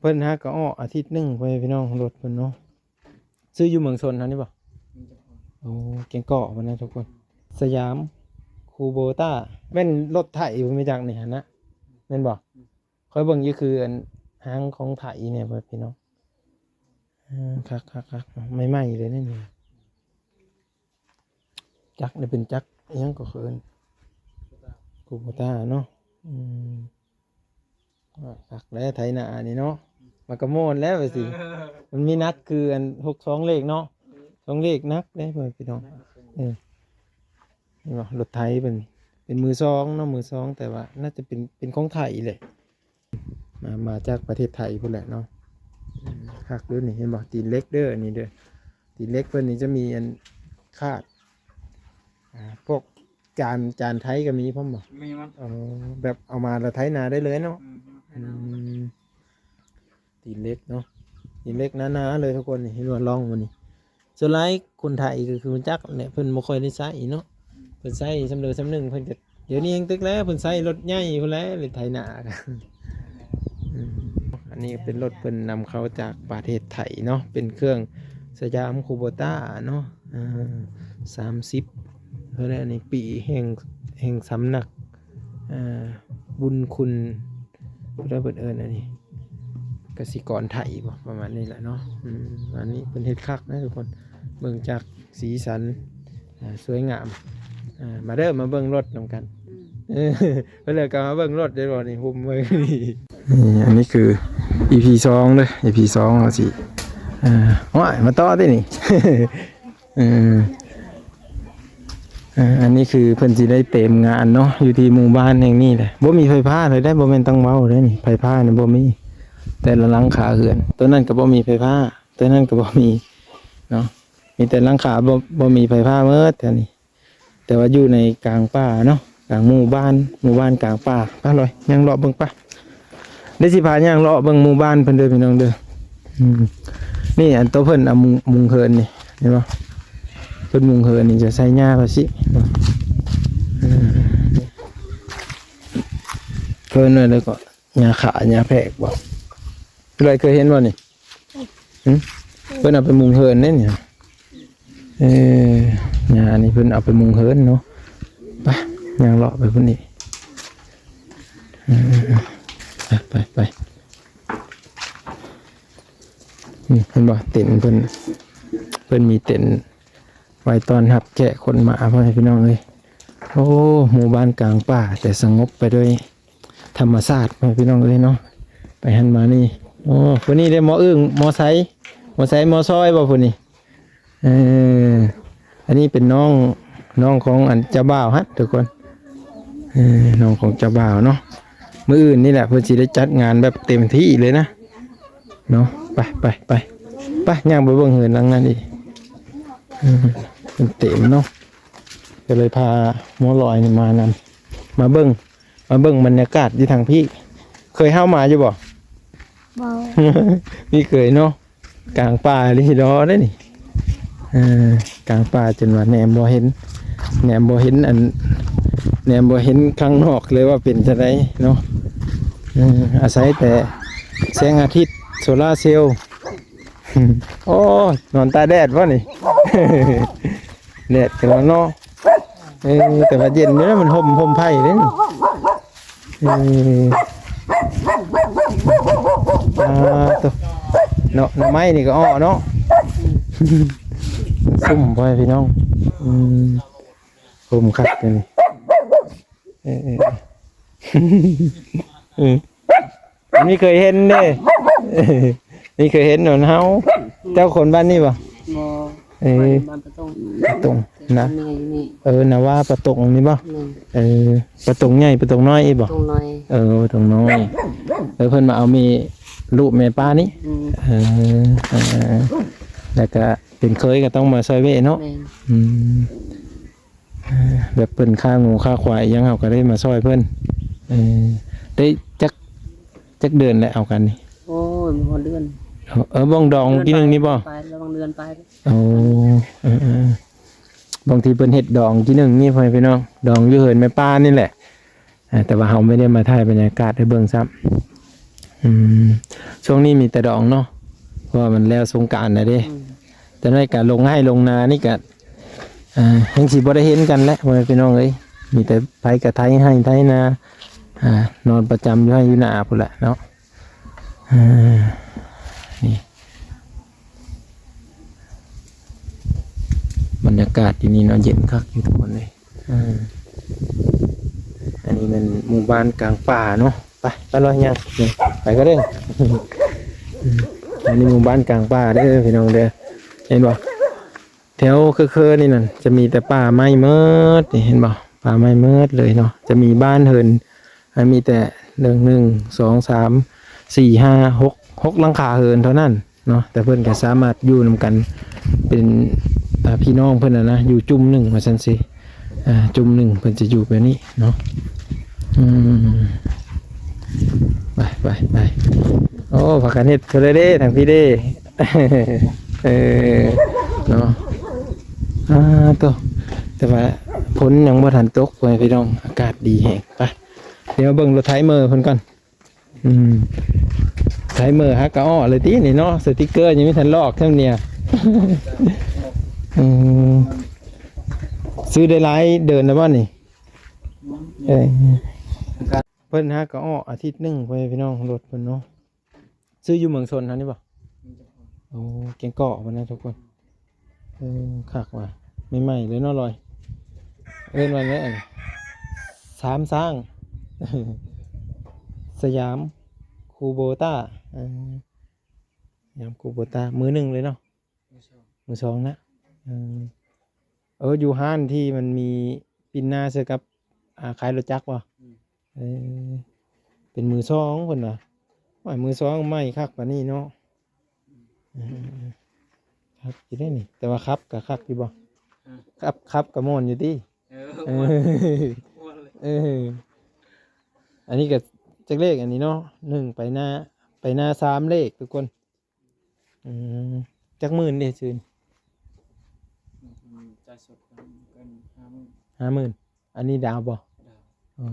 พิ่ນຫາກໍອອກອາທິດໜຶ່ງ ພໍ່ແມ່ພີ່ນ້ອງ ລົດເພິ່ນເນາະ. ຊື້ຢູ່ເມືອງຊົນເຮົານີ້ບໍ່? ໂອ້ ແກງເກາະເພິ່ນນະທຸກຄົນ. ສະຫຍາມຄູໂບຕ້າ ແມ່ນລົດໄຖບໍ່ ແມ່ນຈັກນີ້ຫັ້ນນະ ແມ່ນບໍ່? ຂ້ອຍເບິ່ງຢູ່ຄືອັນຫາງຂອງໄຖນີ້ ພໍ່ແມ່ພີ່ນ້ອງ. ເອີ ຄັກໆໆ ໃໝ່ໆເລີຍນີ້. ຈັກນີ້ເປັນຈັກອີ່ຫຍັງກໍເອີ້ນ ຄູໂບຕ້າເນາະ. ອືມ ຄັກແຫຼະໄຖນານີ້ເນາະ ມັນກໍມ່ວນແຫຼະວ່າຊິ. ມັນມີໜັກຄືອັນຫົກສອງເລກເນາະ ສອງເລກໜັກເດ້ ພໍ່ແມ່ພີ່ນ້ອງ. ເອີ ເຫັນບໍ່ ລົດໄຖເພິ່ນເປັນມືສອງເນາະ ມືສອງ ແຕ່ວ່າໜ້າຈະເປັນ ເປັນຂອງໄທແຫຼະ. ມາ ມາຈາກປະເທດໄທພຸ້ນແຫຼະເນາະ. ອືມ ຄັກເດີ້ນີ້ ເຫັນບໍ່? ຕີນເຫຼັກເດີ້ ອັນນີ້ເດີ້. ຕີນເຫຼັກເພິ່ນນີ້ຈະມີອັນຄາດ ອ່າ ພວກຈານ ຈານໄທກໍມີພ້ອມບໍ່? ມີມັນ. ອໍ ແບບເອົາມາແລ້ວໄຖນາໄດ້ເລີຍເນາະ. ອືມ ອືມ ຕີນເຫຼັກເນາະ ຕີນເຫຼັກໜາໆເລີຍທຸກຄົນ. ນີ້ເຫັນບໍ່ ລອງມັນນີ້. ສ່ວນຫຼາຍຄົນໄທກໍຄືຮູ້ຈັກແຫຼະ ເພິ່ນບໍ່ຄ່ອຍໄດ້ໃຊ້ເນາະ. ເພິ່ນໃຊ້ຊ່ຳເດີຊ່ຳໜຶ່ງ ເພິ່ນກໍ ດຽວນີ້ແຮ່ງຕຶກແລ້ວ ເພິ່ນໃຊ້ລົດໃຫຍ່ພຸ້ນແຫຼະ ເຮັດໄຖນາ. ອືມ ອັນນີ້ເປັນລົດເພິ່ນນຳເຂົ້າຈາກປະເທດໄທເນາະ ເປັນເຄື່ອງສະຫຍາມຄູໂບຕ້າເນາະ. ເອີ ສາມສິບ ເທົ່າໃດນີ້ ປີແຫ່ງ ແຫ່ງສຳນັກ ເອີ ບຸນຄຸນ ຜູ້ໃດເພິ່ນເອີ້ນອັນນີ້ ກະສິກອນໄທບໍ່ ປະມານນີ້ແຫຼະເນາະ. ອືມ ອັນນີ້ເພິ່ນເຮັດຄັກນະທຸກຄົນ ເບິ່ງຈາກສີສັນ ອ່າ ສວຍງາມ. ອ່າ ມາເດີ້ ມາເບິ່ງລົດນຳກັນ. ອືມ ເອີ ເພິ່ນເລີຍກໍມາເບິ່ງລົດເດ້ບໍ່ນີ້ ຫຸ້ມເບິ່ງນີ້. ນີ້ ອັນນີ້ຄືອີພີສອງເດີ້ ອີພີສອງ ເຮົາຊິ ອ່າ ໂອ້ຍ ມາຕໍ່ຕິນີ້. ເອີ ເອີ ອັນນີ້ຄືເພິ່ນຊິໄດ້ເຕັມງານເນາະ ຢູ່ທີ່ໝູ່ບ້ານແຫ່ງນີ້ແຫຼະ. ບໍ່ມີໄຟຟ້າເລີຍເດ້ ບໍ່ແມ່ນຕ້ອງເວົ້າເດ້ນີ້ ໄຟຟ້ານີ້ບໍ່ມີ. ແຕ່ລະຫຼັງຄາເຮືອນ ໂຕນັ້ນກໍບໍ່ມີໄຟຟ້າ ໂຕນັ້ນກໍບໍ່ມີເນາະ ມີແຕ່ຫຼັງຄາ ບໍ່ ບໍ່ມີໄຟຟ້າໝົດແຖວນີ້. ແຕ່ວ່າຢູ່ໃນກາງປ່າເນາະ ກາງໝູ່ບ້ານ ໝູ່ບ້ານກາງປ່າ. ໄປລອຍ ຍ່າງເລາະເບິ່ງ ໄປ. ໄດ້ຊິພາຍ່າງເລາະເບິ່ງໝູ່ບ້ານເພິ່ນເດີ້ ພີ່ນ້ອງເດີ້. ອືມ ນີ້ ອັນໂຕເພິ່ນເອົາມຸງ ມຸງເຫີນນີ້ ເຫັນບໍ່? ເພິ່ນມຸງເຫີນນີ້ຈະໃສ່ຫຍ້າພາສີ. ເອີ ເພິ່ນວ່າແລ້ວກໍຫຍ້າຂາ ຫຍ້າແພກບໍ່? ເຄີຍເຫັນບໍ່ນີ້? ຫຶ? ເພິ່ນເອົາໄປມຸງເຫີນເດ້ນີ້. ເອີ ຫຍ້ານີ້ເພິ່ນເອົາໄປມຸງເຫີນເນາະ. ໄປ ຍ່າງເລາະໄປພຸ້ນອີກ. ເອີ ໄປ ໄປ ໄປ. ນີ້ ເຫັນບໍ່? ເຕັນເພິ່ນ ເພິ່ນມີເຕັນໄວ້ຕ້ອນຮັບແຂກຄົນມາ ພໍ່ແມ່ພີ່ນ້ອງເອີຍ. ໂອ້ ໝູ່ບ້ານກາງປ່າ ແຕ່ສະຫງົບໄປດ້ວຍ ທຳມະຊາດ ພໍ່ແມ່ພີ່ນ້ອງເອີຍເນາະ. ໄປຫັ້ນມານີ້ ໂອ້ ຜູ້ນີ້ເດ້ ໝໍອຶ້ງ ໝໍໄຊ ໝໍໄຊ ໝໍຊອຍບໍ່ຜູ້ນີ້? ເອີ ອັນນີ້ເປັນນ້ອງ ນ້ອງຂອງອັນເຈົ້າບ່າວຫັ້ນທຸກຄົນ. ເອີ ນ້ອງຂອງເຈົ້າບ່າວເນາະ. ມື້ອື່ນນີ້ແຫຼະເພິ່ນຊິໄດ້ຈັດງານແບບເຕັມທີ່ເລີຍນະ ເນາະ. ໄປ ໄປ ໄປ ໄປ ຍ່າງໄປເບິ່ງເຮືອນຫຼັງນັ້ນອີກ. ເອີ ເປັນເຕັມເນາະ ກໍເລີຍພາໝໍລອຍນີ້ມານຳ ມາເບິ່ງ ມາເບິ່ງບັນຍາກາດຢູ່ທາງພີ້. ເຄີຍເຮົາມາຢູ່ບໍ່? ບໍ່ ມີເຄີຍເນາະ. ກາງປ່າອີ່ຫຼີດອເດ້ນີ້. ເອີ ກາງປ່າຈົນວ່າແນມບໍ່ເຫັນ ແນມບໍ່ເຫັນອັນ ແນມບໍ່ເຫັນຂ້າງນອກເລີຍວ່າເປັນຈັ່ງໃດເນາະ. ເອີ ອາໄສແຕ່ແສງອາທິດ ໂຊລາເຊວ. ໂອ້ຍ ນອນຕາກແດດບໍ່ນີ້? ແດດກໍເນາະ. ເອີ ແຕ່ວ່າເຢັນຢູ່ນະ ມັນຮົ່ມ ຮົ່ມໄຜ່ເດ້ນີ້. ເອີ ອ່າ ໂຕ ເນາະ ໜໍ່ໄມ້ນີ້ກໍເອາະເນາະ. ຊຸ່ມ ພໍ່ແມ່ພີ່ນ້ອງ. ອືມ ຮົ່ມຄັກເດ້ນີ້. ເອີ ເອີ ເອີ ນີ້ເຄີຍເຫັນເດ້ ນີ້ເຄີຍເຫັນນຳເຮົາ. ເຈົ້າຄົນບ້ານນີ້ບໍ່? ບໍ່. ເອີ ບ້ານປະຕົງ ປະຕົງນະ. ເອີ ນາວ່າປະຕົງນີ້ບໍ່? ແມ່ນ. ເອີ ປະຕົງໃຫຍ່ ປະຕົງນ້ອຍອີກບໍ່? ປະຕົງນ້ອຍ. ເອີ ປະຕົງນ້ອຍ. ເອີ ເພິ່ນມາເອົາແມ່ ລູກແມ່ປ້ານີ້. ອືມ ເອີ ເອີ ແລ້ວກະເປັນເຂີຍກໍຕ້ອງມາຊ່ອຍເວະເນາະ. ແມ່ນ. ອືມ ເອີ ແບບເພິ່ນຄ້າງົວຄ້າຄວາຍຫຍັງ ເຮົາກໍໄດ້ມາຊ່ອຍເພິ່ນ. ເອີ ໄດ້ຈັກ ຈັກເດືອນແລ້ວເອົາກັນນີ້? ໂອ້ຍ ບໍ່ຮອດເດືອນ. ເອີ ເອີ ບ່ອງດອງກີ້ໜຶ່ງນີ້ບໍ່? ປາຍ ລະຫວ່າງເດືອນປາຍ. ໂອ້ ເອີ ເອີ ເອີ ບາງທີເພິ່ນເຮັດດອງກີ້ໜຶ່ງນີ້ ພໍ່ແມ່ພີ່ນ້ອງ ດອງຢູ່ເຮືອນແມ່ປ້ານີ້ແຫຼະ. ເອີ ແຕ່ວ່າເຮົາບໍ່ໄດ້ມາຖ່າຍບັນຍາກາດໃຫ້ເບິ່ງຊ້ຳ. ອືມ ຊ່ວງນີ້ມີແຕ່ດອງເນາະ ເພາະວ່າມັນແລ້ວສົງການແລ້ວເດ້. ອືມ ຈັກໜ້ອຍກະລົງໄຮ່ລົງນານີ້ກະ ອ່າ ຍັງຊິບໍ່ໄດ້ເຫັນກັນແຫຼະ ພໍ່ແມ່ພີ່ນ້ອງເອີຍ. ມີແຕ່ໃຜກະໄຖໄຮ່ໄຖນາ ອ່າ ນອນປະຈຳຢູ່ໄຮ່ຢູ່ນາພຸ້ນແຫຼະເນາະ. ອ່າ ນີ້ ບັນຍາກາດທີ່ນີ້ເນາະ ເຢັນຄັກຢູ່ທຸກຄົນເອີຍ. ອ່າ ອັນນີ້ແມ່ນໝູ່ບ້ານກາງປ່າເນາະ. ໄປ ໄປລອຍຍ່າງ ນີ້ ໄປກໍເດີ. ອັນນີ້ໝູ່ບ້ານກາງປ່າເດີພີ່ນ້ອງເດີ. ເຫັນບໍ່? ແຖວເຄີໆນີ້ນັ້ນຈະມີແຕ່ປ່າໄມ້ໝົດນີ້ ເຫັນບໍ່? ປ່າໄມ້ໝົດເລີຍເນາະ. ຈະມີບ້ານເຮືອນ ອ່າ ມີແຕ່ ໜຶ່ງ ໜຶ່ງ ສອງ ສາມ ສີ່ ຫ້າ ຫົກ ຫົກຫຼັງຄາເຮືອນເທົ່ານັ້ນເນາະ. ແຕ່ເພິ່ນກໍສາມາດຢູ່ນຳກັນເປັນ ອ່າ ພີ່ນ້ອງເພິ່ນນະນະ ຢູ່ຈຸ່ມໜຶ່ງວ່າຊັ້ນຊິ. ອ່າ ຈຸ່ມໜຶ່ງເພິ່ນຈະຢູ່ແບບນີ້ເນາະ. ອືມ ໄປ ໄປ ໄປ. ໂອ້ ພາກັນເຮັດເທົ່າໃດເດ້ ທາງພີ້ເດ້. ເອີ ເນາະ. ອ່າ ໂຕ ແຕ່ວ່າຝົນຍັງບໍ່ທັນຕົກ ພໍ່ແມ່ພີ່ນ້ອງ ອາກາດດີແຮງ. ໄປ ດຽວເບິ່ງລົດໄຖເມີເພິ່ນກ່ອນ. ອືມ ໄຖເມີຫາກະອໍ້ເລີຍຕິນີ້ເນາະ. ສະຕິກເກີຍັງບໍ່ທັນລອກຊ້ຳເນຍ. ອືມ ຊື້ໄດ້ຫຼາຍເດືອນແລ້ວບໍ່ນີ້? ເອີ ເພິ່ນຫາກະອໍ້ອາທິດໜຶ່ງ ພໍ່ແມ່ພີ່ນ້ອງ ລົດເພິ່ນເນາະ. ຊື້ຢູ່ເມືອງຊົນເຮົານີ້ບໍ່? ໂອ້ ແກງເກາະພຸ້ນນະທຸກຄົນ. ເອີ ຄັກວ່ະ ໃໝ່ໆເລີຍເນາະລອຍ. ເອີ້ນວ່າແນວໃດ? ສາມຊ້າງ ສະຫຍາມຄູໂບຕ້າ. ເອີ ສະຫຍາມຄູໂບຕ້າ ມືໜຶ່ງເລີຍເນາະ. ມືສອງ ມືສອງນະ. ເອີ ເອີ ຢູ່ຮ້ານທີ່ມັນມີປິ່ນໜ້າໃສ່ກັບ ອ່າ ຂາຍລົດຈັກບໍ່? ອືມ ເອີ ເປັນມືສອງເພິ່ນວ່າ. ໂອ້ຍ ມືສອງໃໝ່ຄັກປານນີ້ເນາະ. ອືມ ເອີ ຄັກຢູ່ເດ້ນີ້ ແຕ່ວ່າຂັບກະຄັກຢູ່ບໍ່? ຮະ? ຂັບ ຂັບກະມ່ວນຢູ່ຕິ? ເອີ ເອີ ມ່ວນ ມ່ວນເລີຍ. ເອີ ອັນນີ້ກະຈັກເລກອັນນີ້ເນາະ ໜຶ່ງໄປໜ້າ ໄປໜ້າສາມເລກທຸກຄົນ. ອືມ ຈັກໝື່ນເດ້ຊື້ນີ້? ອືມ ຈ່າຍສົດກັນ ກັນຫ້າໝື່ນ ຫ້າໝື່ນ. ອັນນີ້ດາວບໍ່? ດາວ. ເອີ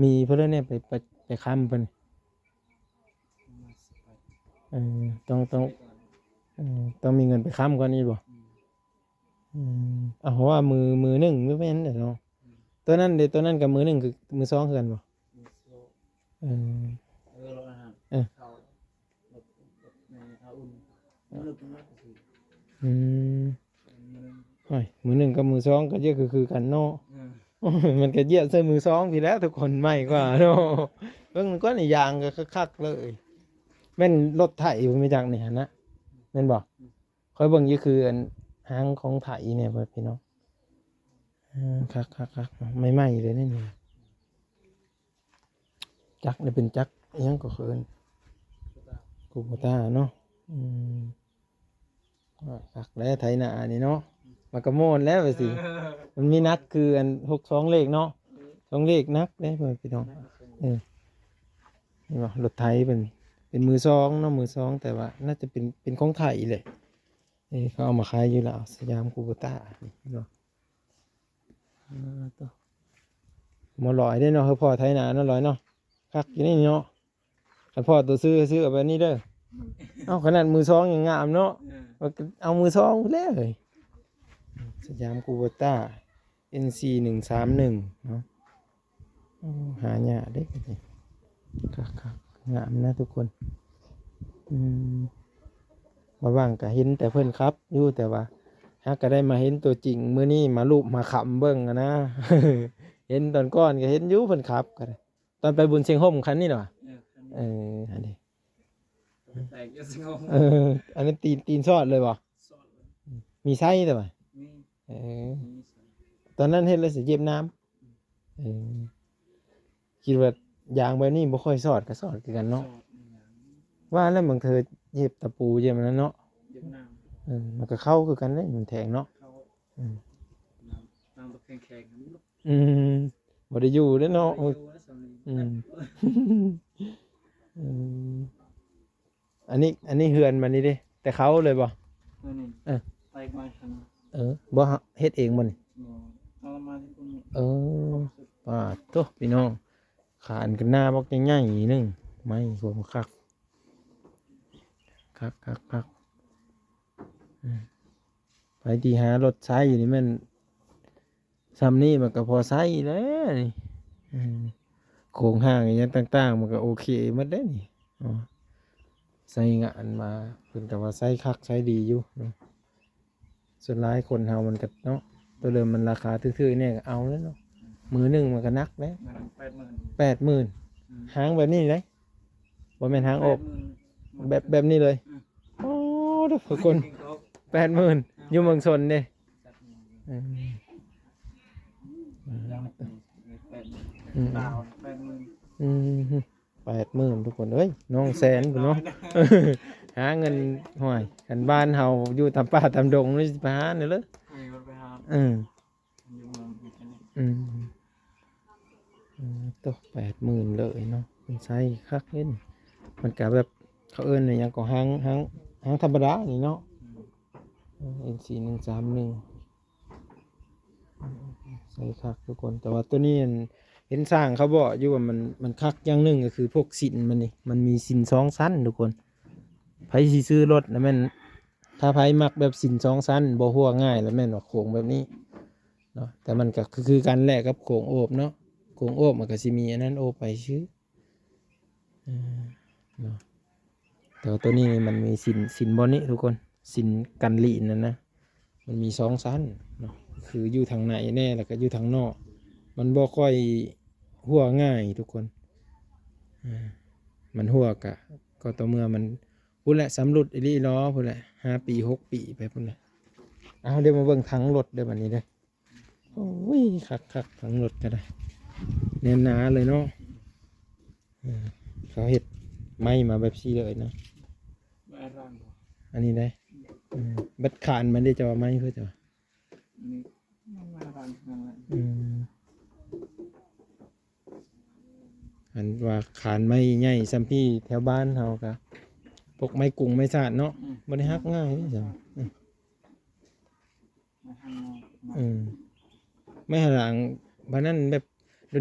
ມີເພິ່ນແລ້ວນີ້ ໄປ ໄປ ໄປຄ້ຳເພິ່ນ. ເອີ ຕ້ອງ ຕ້ອງ ເອີ ຕ້ອງມີເງິນໄປຄ້ຳກ່ອນນີ້ບໍ່? ອືມ ອືມ ເອົາ ເພາະວ່າມື ມືໜຶ່ງບໍ່ແມ່ນເນາະ. ອືມ ໂຕນັ້ນເດ້ ໂຕນັ້ນກະມືໜຶ່ງຄື ມືສອງຄືກັນບໍ່? ເອີ ເອີ ລົດອາຫານ ເອີ ເຂົ້າ ລົດ ລົດໃນເຂົ້າອຸ່ນ ລົດ ລົດ ອືມ ໂອ້ຍ ມືໜຶ່ງກັບມືສອງກະເຍາະຄື ຄືກັນເນາະ. ເອີ ໂອ້ຍ ມັນກະຢຽບໃສ່ມືສອງພີ້ແຫຼະທຸກຄົນ ໃໝ່ກວ່າເນາະ. ເບິ່ງກ່ອນ ອີກຢ່າງກະຄັກໆເລີຍ ແມ່ນລົດໄຖບໍ່ ແມ່ນຈັກນີ້ຫັ້ນນະ ແມ່ນບໍ່? ອືມ ຂ້ອຍເບິ່ງຢູ່ຄືອັນຫາງຂອງໄຖນີ້ ພໍ່ແມ່ພີ່ນ້ອງ. ເອີ ຄັກໆໆ ໃໝ່ໆເລີຍນີ້. ຈັກນີ້ເປັນຈັກອີ່ຫຍັງກໍເອີ້ນ ຄູໂບຕ້າເນາະ. ອືມ ຄັກແລ້ວໄຖນານີ້ເນາະ ມັນກໍມ່ວນແລ້ວວ່າຊິ. ເອີ ມັນມີໜັກຄືອັນຫົກສອງເລກເນາະ ສອງເລກໜັກເດ້ ພໍ່ແມ່ພີ່ນ້ອງ. ເອີ ເຫັນບໍ່ ລົດໄຖເປັນ ເປັນມືສອງເນາະ ມືສອງ ແຕ່ວ່າໜ້າຈະເປັນ ເປັນຂອງໄທແຫຼະ. ເອີ ເຂົາເອົາມາຂາຍຢູ່ລາວ ສະຫຍາມຄູໂບຕ້າ ເຫັນບໍ່? ອ່າ ໂຕ ໝໍລອຍເດ້ເນາະ ຄືພໍ່ໄຖນາເນາະ ລອຍເນາະ ຄັກຢູ່ນີ້ເນາະ. ຄັນພໍ່ໂຕຊື້ ຊື້ເອົາແບບນີ້ເດີ. ເອົ້າ ຂະໜາດມືສອງຍັງງາມເນາະ. ເອີ ວ່າເອົາມືສອງພຸ້ນແຫຼະເອີຍ. ສະຫຍາມຄູໂບຕ້າ ເອັນສີ່ໜຶ່ງສາມໜຶ່ງເນາະ. ໂອ້ ຫາຍາກເດ້ ຄັກໆ ງາມນະທຸກຄົນ. ອືມ ວ່າງໆກະເຫັນແຕ່ເພິ່ນຂັບຢູ່ ແຕ່ວ່າຫາກະໄດ້ມາເຫັນຕົວຈິງມື້ນີ້ ມາລູບມາຄຳເບິ່ງຫັ້ນນະ. ເຫັນຕອນກ່ອນກະເຫັນຢູ່ເພິ່ນຂັບກະໄດ້ ຕອນໄປບຸນຊຽງໂຮມຄັນນີ້ແຫຼະຫວາ? ເອີ ຄັນນີ້ ເອີ ຫັ້ນເດ ແຕກຢູ່ຊຽງໂຮມ. ເອີ ອັນນັ້ນຕີນ ຕີນສອດເລີຍບໍ່? ສອດເລີຍ. ມີໄຊແຕ່ວ່າ ມີ ເອີ ມີໄຊ. ຕອນນັ້ນເຮັດແລ້ວຊິເຈັບນ້ຳ. ເອີ ຄິດວ່າຢາງແບບນີ້ບໍ່ຄ່ອຍສອດ ກໍສອດຄືກັນເນາະ. ສອດອີຫຍັງ ວ່າແລ້ວບາງເທື່ອເຈັບຕະປູ ເຈັບອັນນັ້ນເນາະ ເຈັບນ້ຳ. ເອີ ມັນກໍເຂົ້າຄືກັນເດ້ ມັນແທງເນາະ. ເຂົ້າ ອືມ ນ້ຳ ນ້ຳແຂງໆ. ອືມ ບໍ່ໄດ້ຢູ່ເດ້ເນາະ. ບໍ່ໄດ້ຢູ່ແລ້ວສ່ຳນີ້. ອືມ ອືມ ອັນນີ້ ອັນນີ້ເຮືອນມັນນີ້ເດ້ ແຕ່ເຂົາເລີຍບໍ່? ເອີ ນີ້ ເອີ ໄປມາຄັນ. ເອີ ບໍ່ເຮັດເອງບໍ່ນີ້? ບໍ່ ເອົາມາແຕ່ພຸ້ນ. ເອີ ປາດໂທ້ ພີ່ນ້ອງ ຂານກັນໜ້າບັກໃຫຍ່ໆໜຶ່ງ ໄມ້ໂຄມຄັກ. ຄັກໆໆ ອືມ ໃຜທີ່ຫາລົດໃຊ້ນີ້ແມ່ນ ຊ່ຳນີ້ມັນກໍພໍໃຊ້ແລ້ວນີ້ ເອີ ໂຄງຮ່າງອີ່ຫຍັງຕ່າງໆ ມັນກໍໂອເຄໝົດເດ້ນີ້ເນາະ ໃຊ້ງານມາ ເພິ່ນກໍວ່າໃຊ້ຄັກໃຊ້ດີຢູ່ເນາະ. ສ່ວນຫຼາຍຄົນເຮົາມັນກໍເນາະ ຕົວເດີມມັນລາຄາຖືກໆ ແດ່ກໍເອົາແລ້ວເນາະ ມື້ໜຶ່ງມັນກໍໜັກເດ້ ແປດໝື່ນ ອືມ ຫາງແບບນີ້ເດ້ ບໍ່ແມ່ນຫາງອອກ ແບບ ແບບນີ້ເລີຍ ອືມ ໂອ້ ທຸກຄົນ ແປດໝື່ນ ຢູ່ເມືອງຊົນເດ້ ອືມ ອືມ ອືມ ແປດໝື່ນ ທຸກຄົນເອີຍ ນ້ອງແສນພຸ້ນເນາະ ຫາເງິນ ຫ້ວຍ ຄັນບ້ານເຮົາຢູ່ຕາມປ່າຕາມດົງນີ້ ຊິໄປຫາແນວເລີຍ ເອີ ຢູ່ເມືອງ ອືມ ອືມ ໂຕ ແປດໝື່ນເລີຍເນາະ ເພິ່ນໃຊ້ຄັກເດ້ ມັນກະແບບ ເຂົາເອີ້ນຫຍັງກໍ ຮາງ ຮາງ ຮາງທຳມະດານີ້ເນາະ ອືມ ເອັນ ສີ່ໜຶ່ງສາມໜຶ່ງ ໃຊ້ຄັກທຸກຄົນ ແຕ່ວ່າໂຕນີ້ ອັນ ເຫັນຊ່າງເຂົາບອກຢູ່ວ່າມັນ ມັນຄັກຢ່າງໜຶ່ງ ກໍຄືພວກຊິນມັນນີ້ ມັນມີຊິນສອງຊັ້ນທຸກຄົນ ໃຜຊິຊື້ລົດນະແມ່ນ ຖ້າໃຜມັກແບບຊິນສອງຊັ້ນ ບໍ່ຮົ່ວງ່າຍ ລະແມ່ນວ່າໂຄງແບບນີ້ເນາະ ແຕ່ມັນກໍຄື ຄືກັນແຫຼະກັບໂຄງໂອບເນາະ ໂຄງໂອບມັນກໍຊິມີອັນນັ້ນໂອບໄປຊື່ ເອີ ເນາະ ແຕ່ວ່າໂຕນີ້ມັນມີຊິນ ຊິນບ່ອນນີ້ທຸກຄົນ ຊິນກັນລີນນັ້ນນະ ມັນມີສອງຊັ້ນເນາະ ຄືຢູ່ທາງໃນແດ່ ແລ້ວກໍຢູ່ທາງນອກ ມັນບໍ່ຄ່ອຍຮົ່ວງ່າຍທຸກຄົນ ເອີ ມັນຮົ່ວກະ ກໍຕໍ່ເມື່ອມັນ ພຸ້ນແຫຼະ ຊຳລຸດອີ່ຫຼີຫຼໍພຸ້ນແຫຼະ ຫ້າປີ ຫົກປີໄປພຸ້ນແຫຼະ. ເອົາ ດຽວມາເບິ່ງຖັງລົດເດີ້ ບັດນີ້ເດີ້. ໂອ້ຍ ຄັກໆ ຖັງລົດກໍໄດ້ ແໜ້ນໜາເລີຍເນາະ. ເອີ ເຂົາເຮັດໄມ້ມາແບບຊີ້ເລີຍເນາະ ອັນນີ້ໄດ໋. ເອີ ບັດຄານມັນເດ້ ເຈົ້າວ່າໄມ້ເພິ່ນ ເຈົ້າວ່າ ອືມ ອັນວ່າຄານໄມ້ໃຫຍ່ຊ່ຳພີ້ແຖວບ້ານເຮົາກະ ພວກໄມ້ກຸງໄມ້ສາດເນາະ ອືມ ບໍ່ໄດ້ຫັກງ່າຍເດ້. ອືມ ອືມ ໄມ້ຫາຫຼັງ ບາດນັ້ນແບບ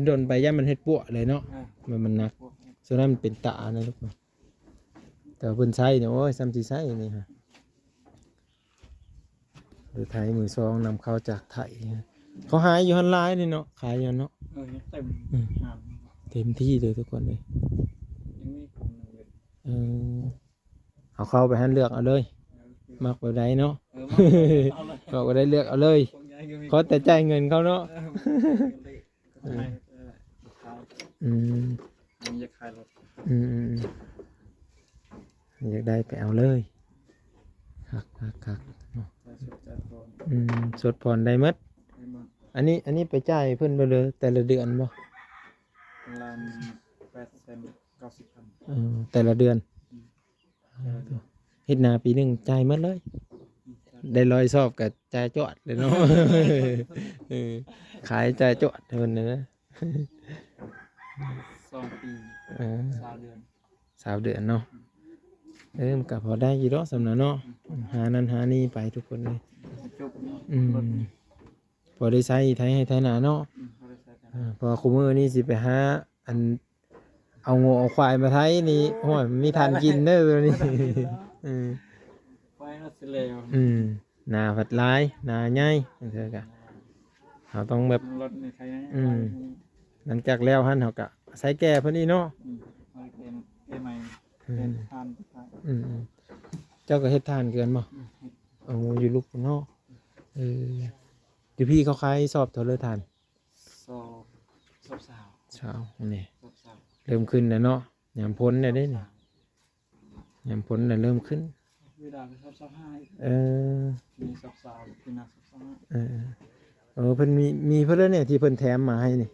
ດົນໆໄປ ຢ້ານມັນເຮັດປົວະເລີຍເນາະ ເອີ ມັນ ມັນໜັກ ສ່ວນນັ້ນເປັນຕານະລູກ. ແຕ່ວ່າເພິ່ນໃຊ້ນີ້ ໂອ້ຍ ຊ່ຳຊິໃຊ້ນີ້ຫະ ລົດໄຖມືສອງນຳເຂົ້າຈາກໄທ ເຂົາຫາຢູ່ຫັ້ນຫຼາຍນີ້ເນາະ ຂາຍຢູ່ຫັ້ນເນາະ. ເອີ ຍັງເຕັມ ອືມ ເຕັມທີ່ເລີຍທຸກຄົນເອີຍ. ຍັງມີກຸ່ມໜຶ່ງເລີຍ ເອີ ເອົາເຂົ້າໄປຫັ້ນເລືອກເອົາເລີຍ ເອີ ມັກແບບໃດເນາະ ເອີ ມັກແບບໃດເອົາເລີຍ ມັກແບບໃດເລືອກເອົາເລີຍ ຂອແຕ່ຈ່າຍເງິນເຂົາເນາະ. ເອີ ອືມ ຢາກຂາຍລົດ ອືມ ຢາກໄດ້ໄປເອົາເລີຍ. ຄັກໆໆ ເນາະ ອືມ ສົດຜ່ອນໄດ້ໝົດ. ອັນນີ້ ອັນນີ້ໄປຈ່າຍເພິ່ນບໍ່ເລີຍ ແຕ່ລະເດືອນບໍ່? ລ້ານແປດແສນເກົ້າສິບພັນ. ເອີ ແຕ່ລະເດືອນ ອືມ ເຮັດນາປີໜຶ່ງຈ່າຍໝົດເລີຍ ໄດ້ຮ້ອຍຊອບກໍຈ່າຍຈວດເລີຍເນາະ. ເອີ ຂາຍຈ່າຍຈວດເພິ່ນນະ ສອງປີ ເອີ ຊາວເດືອນ ຊາວເດືອນເນາະ. ເອີ ມັນກໍພໍໄດ້ຢູ່ດອກສ່ຳນັ້ນເນາະ ຫານັ້ນຫານີ້ໄປທຸກຄົນເອີຍ. ອືມ ພໍໄດ້ໃຊ້ໄຖໄຮ່ໄຖນາເນາະ. ອືມ ພໍໄດ້ໃຊ້ໄຖນາ ເອີ ເພາະວ່າຄູ່ມື້ນີ້ຊິໄປຫາ ອັນ ເອົາງົວເອົາຄວາຍມາໄຖນີ້ ໂອ້ຍ ມີທານກິນເດີໂຕນີ້. ເອີ ໄປເນາະຊິແລ້ວ ອືມ ນາພັດຫຼາຍ ນາໃຫຍ່ ເຮົາຕ້ອງແບບ ລົດນີ້ໄຖ ອືມ ຫຼັງຈາກແລ້ວຫັ້ນເຮົາກະໃສ່ແກ່ເພິ່ນອີກເນາະ. ອືມ ເອົາແກ່ ແກ່ໃໝ່ ອືມ ແກ່ທານ ອືມ ເຈົ້າກໍເຮັດທານຄືກັນບໍ່? ອືມ ເຮັດ ໂອ້ ຢູ່ລຸກເນາະ. ເອີ ຢູ່ພີ້ເຂົາຂາຍຊອບເທົ່າໃດທານ? ຊອບ ຊອບຊາວ ຊາວນີ້ ຊອບຊາວ ເລີ່ມຂຶ້ນແລ້ວເນາະ ຍາມຝົນແລ້ວເດ້ນີ້ ຍາມຝົນແລ້ວເລີ່ມຂຶ້ນ. ເວລາກໍຊອບ ຊອບຫ້າ ເອີ ມີຊອບຊາວ ປີໜ້າຊອບຊາວ ເອີ ເອີ ເພິ່ນມີ ມີເພິ່ນແລ້ວນີ້ທີ່ເພິ່ນແຖມມາໃຫ້ນີ້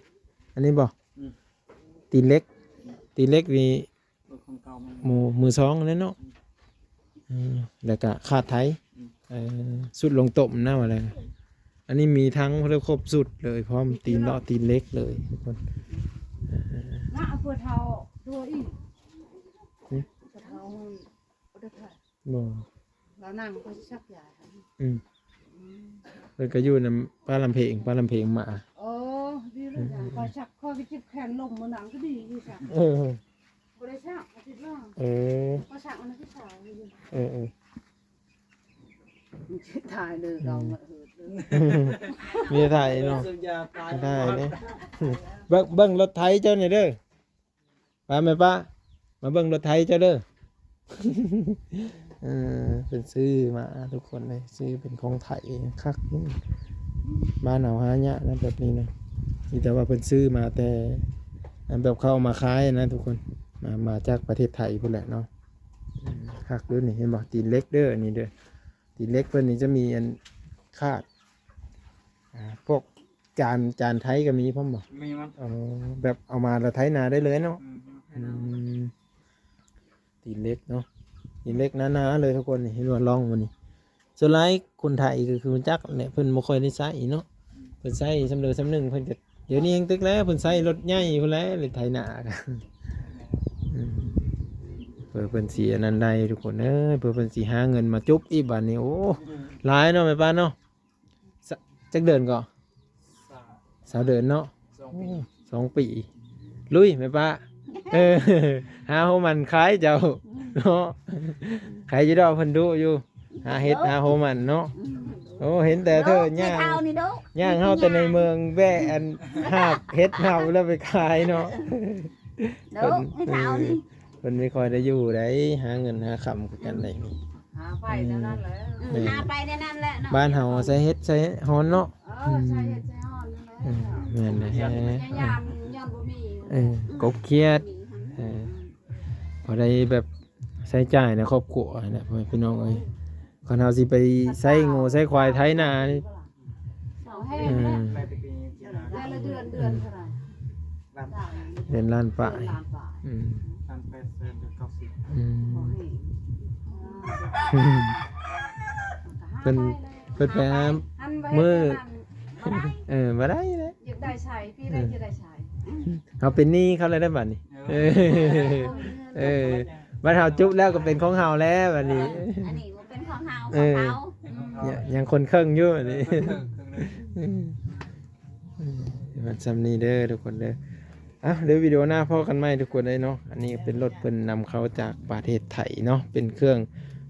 ອັນນີ້ບໍ່? ອືມ ຕີນເຫຼັກ ຕີນເຫຼັກນີ້ ລົດຂອງເກົ່າມັນ ໝູ່ ມືສອງນັ້ນເນາະ. ອືມ ເອີ ແລ້ວກະຄາດໄຖ ອືມ ເອີ ຊຸດລົງຕົ້ມນະວ່າແລ້ວ. ອັນນີ້ມີທັງເພິ່ນຄົບຊຸດເລີຍ ພ້ອມຕີນເລາະຕີນເຫຼັກເລີຍທຸກຄົນ. ເອີ ນະ ເອົາເພິ່ນເຖົ້າຕົວອີກ ຫຶ ເພິ່ນເຖົ້າ ບໍ່ ລາວນັ່ງເພິ່ນສັກຢາ. ອືມ ອືມ ເພິ່ນກໍຢູ່ນຳປ້າລຳເພັງ ປ້າລຳເພັງມາ. ໂອ້ ດີແລ້ວ ອືມ ຂ້ອຍສັກ ຂ້ອຍກໍເຈັບແຂນລົ້ມ ມານັ່ງກໍດີຢູ່ສັກ. ເອີ ບໍ່ໄດ້ຊັກ ອາທິດລະ ເອີ ມາຊັກອັນນັ້ນຄືສາວຢູ່ ເອີໆ ມັນຊິຖ່າຍເດີ ເອົາມາເຮີດເດີ ມີແຕ່ຖ່າຍເນາະ ຖ່າຍເດ້ ເບິ່ງ ເບິ່ງລົດໄຖເຈົ້ານີ້ເດີ ໄປແມ່ປ້າ ມາເບິ່ງລົດໄຖເຈົ້າເດີ ເອີ ເພິ່ນຊື້ມາທຸກຄົນເລີຍ ຊື້ເປັນຂອງໄຖ ຄັກຢູ່ ບ້ານເຮົາຫາຍາກນະແບບນີ້ນະ ມີແຕ່ວ່າເພິ່ນຊື້ມາແຕ່ ອັນແບບເຂົາເອົາມາຂາຍນະທຸກຄົນ ມາ ມາຈາກປະເທດໄທພຸ້ນແຫຼະເນາະ ອືມ ຄັກຢູ່ນີ້ ເຫັນບໍ່ ຕີນເຫຼັກເດີ ອັນນີ້ເດີ ຕີນເຫຼັກເພິ່ນນີ້ຈະມີອັນຄາດ ອ່າ ພວກຈານ ຈານໄທກໍມີພ້ອມບໍ່? ມີມັນ ອໍ ແບບເອົາມາແລ້ວໄຖນາໄດ້ເລີຍເນາະ ອືມ ອືມ ຕີນເຫຼັກເນາະ ຕີນເຫຼັກໜາໆເລີຍທຸກຄົນ ນີ້ເຫັນບໍ່ ລອງມັນນີ້ ສ່ວນຫຼາຍຄົນໄທກໍຄືຮູ້ຈັກແຫຼະ ເພິ່ນບໍ່ຄ່ອຍໄດ້ໃຊ້ເນາະ ເພິ່ນໃຊ້ຊ່ຳເດີຊ່ຳໜຶ່ງ ເພິ່ນກໍ ດຽວນີ້ແຮ່ງຕຶກແລ້ວ ເພິ່ນໃຊ້ລົດໃຫຍ່ພຸ້ນແຫຼະ ລົດໄຖນາ ອືມ ເພື່ອເພິ່ນຊິອັນນັ້ນໄດ້ທຸກຄົນເອີຍ ເພື່ອເພິ່ນຊິຫາເງິນມາຈຸບອີກບາດນີ້ ໂອ້ ຫຼາຍເນາະແມ່ປ້າເນາະ ສະ ຈັກເດືອນກໍ? ຊາວເດືອນເນາະ ສອງປີ ໂອ້ ສອງປີ ລຸຍແມ່ປ້າ ເອີ ຫາຫົວໝັ້ນຂາຍເຈົ້າເນາະ ຂາຍຢູ່ດອກ ເພິ່ນດຸຢູ່ ຫາເຫັດຫາຫົວໝັ້ນເນາະ ອືມ ໂອ້ ເຫັນແຕ່ເທີຍ່າງ ໂດະ ແມ່ເຖົ້ານີ້ໂດະ ຍ່າງເຮົາແຕ່ໃນເມືອງ ແວ່ອັນຫາບເຫັດຫາບແລ້ວໄປຂາຍເນາະ ໂດະ ເພິ່ນ ແມ່ເຖົ້ານີ້ ເອີ ເພິ່ນບໍ່ຄ່ອຍໄດ້ຢູ່ໃດ ຫາເງິນຫາຄຳຄືກັນໄດ໋ນີ້ ຫາໄປແນວນັ້ນແຫຼະ ອືມ ແມ່ນ ຫາໄປແນວນັ້ນແຫຼະເນາະ ບ້ານເຮົາໃສ່ເຫັດໃສ່ຮອນເນາະ ເອີ ອືມ ໃສ່ເຫັດໃສ່ຮອນນັ້ນແຫຼະ ອືມ ແມ່ນແຫຼະ ພະຍາຍາມຍ້ອນບໍ່ມີ ເອີ ກົບຂຽດ ເອີ ພໍໄດ້ແບບໃຊ້ຈ່າຍໃນຄອບຄົວຫັ້ນແຫຼະ ພໍ່ແມ່ພີ່ນ້ອງເອີຍ ຄັນເຮົາຊິໄປໃຊ້ງົວໃຊ້ຄວາຍໄຖນານີ້ ເອົາແຮງແລ້ວ ອືມ ແຕ່ລະເດືອນ ເດືອນເທົ່າໃດ? ເດືອນລ້ານປາຍ ເດືອນລ້ານປາຍ ອືມ ລ້ານແປດແສນເກົ້າສິບ ອືມ ບໍ່ແຮງ ເພິ່ນ ເພິ່ນໄປຫາ ອັນບໍ່ເຮັດ ມື້ ອັນນັ້ນບໍ່ໄດ້ ເອີ ບໍ່ໄດ້ແຫຼະ ຢາກໄດ້ໃຊ້ ປີໃດ ອືມ ຈະໄດ້ໃຊ້ ເຮົາເປັນໜີ້ເຂົາແລ້ວໄດ໋ບາດນີ້ ເອີ ເອີ ເອີ ບາດເຮົາຈຸບແລ້ວກໍເປັນຂອງເຮົາແລ້ວບາດນີ້ ເອີ ອັນນີ້ບໍ່ເປັນຂອງເຮົາ ເອີ ຂອງເຂົາ ອືມ ຍັງຄົນເຄິ່ງຢູ່ອັນນີ້ ເອີ ເຄິ່ງ ເຄິ່ງໜຶ່ງ ອືມ ອືມ ມັນຊ່ຳນີ້ເດີທຸກຄົນເດີ ເອົ້າ ດຽວວິດີໂອໜ້າພໍ້ກັນໃໝ່ທຸກຄົນເອີຍເນາະ ອັນນີ້ເປັນລົດເພິ່ນນຳເຂົ້າຈາກປະເທດໄທເນາະ ເປັນເຄື່ອງ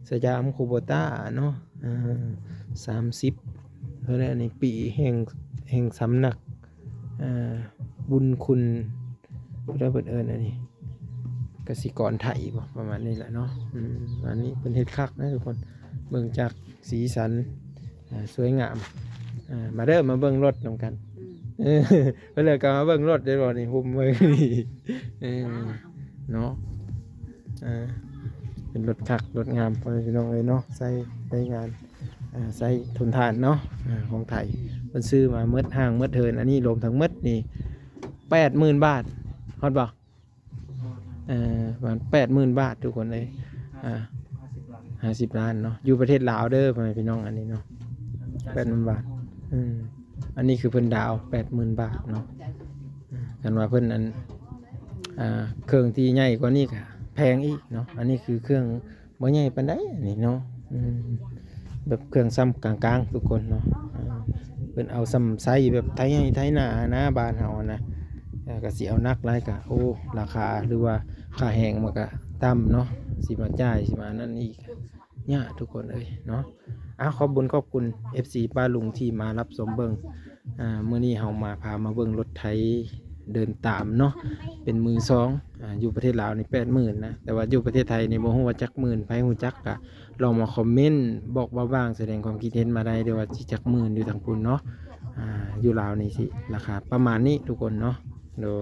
ສະຢາມຄູໂບຕ້າເນາະ ເອີ ສາມສິບ ເທົ່າໃດ ອັນນີ້ປີແຫ່ງ ແຫ່ງສຳນັກ ອ່າ ບຸນຄຸນ ຜູ້ໃດເພິ່ນເອີ້ນອັນນີ້ ກະສິກອນໄທບໍ ປະມານນີ້ແຫຼະເນາະ ອືມ ອັນນີ້ເພິ່ນເຮັດຄັກນະທຸກຄົນ ເບິ່ງຈາກສີສັນ ອ່າ ສວຍງາມ ອ່າ ມາເດີ ມາເບິ່ງລົດນຳກັນ ອືມ ເອີ ເພິ່ນເລີຍກໍມາເບິ່ງລົດເດ້ບໍນີ້ ຫຸ້ມເບິ່ງນີ້ ເອີ ເນາະ ອ່າ ເປັນລົດຄັກລົດງາມ ພໍ່ແມ່ພີ່ນ້ອງເອີຍເນາະ ໃຊ້ ໃຊ້ງານ ອ່າ ໃຊ້ທົນທານເນາະ ອ່າ ຂອງໄທ ເພິ່ນຊື້ມາໝົດຮ້າງໝົດເທີນ ອັນນີ້ລວມທັງໝົດນີ້ແປດໝື່ນບາດ ຮອດບໍ່? ເອີ ປະມານແປດໝື່ນບາດທຸກຄົນເອີຍ ອ່າ ຫ້າສິບລ້ານເນາະ ຢູ່ປະເທດລາວເດີ ພໍ່ແມ່ພີ່ນ້ອງ ອັນນີ້ເນາະ ແປດໝື່ນບາດ ອືມ ອັນນີ້ຄືເພິ່ນດາວແປດໝື່ນບາດເນາະ ຄັນວ່າເພິ່ນ ອັນ ອ່າ ເຄື່ອງທີ່ໃຫຍ່ກວ່ານີ້ກະແພງອີກເນາະ ອັນນີ້ຄືເຄື່ອງ ບໍ່ໃຫຍ່ປານໃດອັນນີ້ເນາະ ອືມ ແບບເຄື່ອງຊ່ຳກາງໆ ທຸກຄົນເນາະ ເອີ ເພິ່ນເອົາຊ່ຳໃຊ້ແບບໄຖໄຮ່ໄຖນານະ ບ້ານເຮົານະ ເອີ ກະຊິເອົາໜັກຫຼາຍກະ ໂອ້ ລາຄາ ຫຼືວ່າຄ່າແຮງມັນກະຕ່ຳເນາະ ຊິມາຈ່າຍ ຊິມານັ້ນອີກ ຍາກທຸກຄົນເອີຍເນາະ ອ່າ ຂອບບຸນຂອບຄຸນ ເອັຟຊີ ປ້າລຸງທີ່ມາຮັບຊົມເບິ່ງ ອ່າ ມື້ນີ້ເຮົາມາ ພາມາເບິ່ງລົດໄຖເດີນຕາມເນາະ ເປັນມືສອງ ອ່າ ຢູ່ປະເທດລາວນີ້ແປດໝື່ນນະ ແຕ່ວ່າຢູ່ປະເທດໄທນີ້ບໍ່ຮູ້ວ່າຈັກໝື່ນ ໃຜຮູ້ຈັກກະລອງມາຄອມເມັນບອກເບົາະບາງ ສະແດງຄວາມຄິດເຫັນມາໄດ້ເດີວ່າຊິຈັກໝື່ນຢູ່ທາງພຸ້ນເນາະ ອ່າ ຢູ່ລາວນີ້ຊິລາຄາປະມານນີ້ທຸກຄົນເນາະ ໂດຍ.